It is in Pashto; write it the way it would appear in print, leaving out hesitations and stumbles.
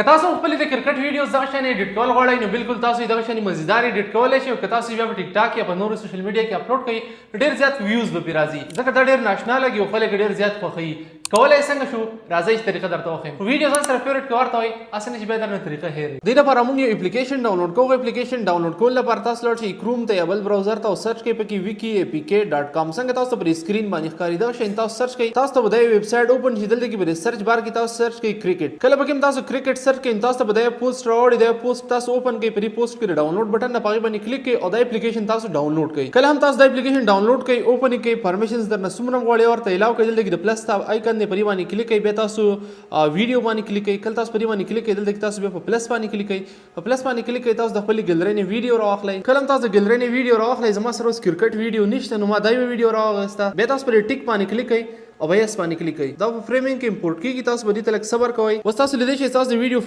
که تاسو خپل د کرکټ ویډیوز دغه شان ایډیټ کول غواړئ، نو بالکل تاسو دغه شان مزیدار ایډیټ کولای شئ، او که تاسو بیا په ټیک ټاک یا په نورو سوشل میډیا کې اپلوډ کړئ، ډیر زیات ویوز به پرې راځي، ځکه دا ډیر ناشنا لګي او خلک ډیر زیات خوښوي. کولای څنګه شو؟ راځئ چې طریقه درته وښیم. ویډیو ځان سره فیورټ کې ورته وایي، هسې نه چې بیا درنه طریقه هېر. دې لپاره موږ یو اپلیکیشن ډاونلوډ کوو. اپلیکیشن ډاونلوډ کول لپاره تاسو لاړ شئ کروم ته یا بل براوزر ته او سرچ کړئ پکې wikiapk.com. څنګه تاسو پر سکرین باندې ښکاري، دا شی تاسو سرچ کړئ، تاسو ته به دا ویب سایټ اوپن شي. دلته کې به سرچ بار کې تاسو سرچ کړئ کرکټ. کله به کوم تاسو کرکټ سرچ کړئ، تاسو ته به دا پوسټ راوړي. دا پوسټ تاسو اوپن کړئ، په دې پوسټ کې ډاونلوډ بټن نه پاغي باندې کلیک کړئ او دا اپلیکیشن تاسو ډاونلوډ کړئ. کله هم تاسو دا اپلیکیشن ډاونلوډ کړئ، اوپن کړئ، پرمیشنز درنه څومره غواړي ورته الاو کړئ. دلته کې د پلس آیکن دی، پرې باندې کلیک کړئ، بیا تاسو ویډیو باندې کلیک کړئ. کله تاسو پرې باندې کلیک کړئ، دلته کې تاسو بیا په پلس باندې کلیک کړئ. په پلس باندې کلیک کړئ، تاسو د خپلې ګلرۍ نه ویډیو راواخلئ. کله هم تاسو د ګلرۍ نه ویډیو راواخلئ، زما سره اوس کرکټ ویډیو نشته، نو ما دا یو ویډیو راواخیسته. بیا تاسو پرې ټیک باندې کلیک کړئ او بیا یس باندې کلیک کړئ. دا په فریمینګ کې امپورټ کیږي، تاسو به دې ته لږ صبر کوئ. اوس تاسو لیدلی شئ تاسو د ویډیو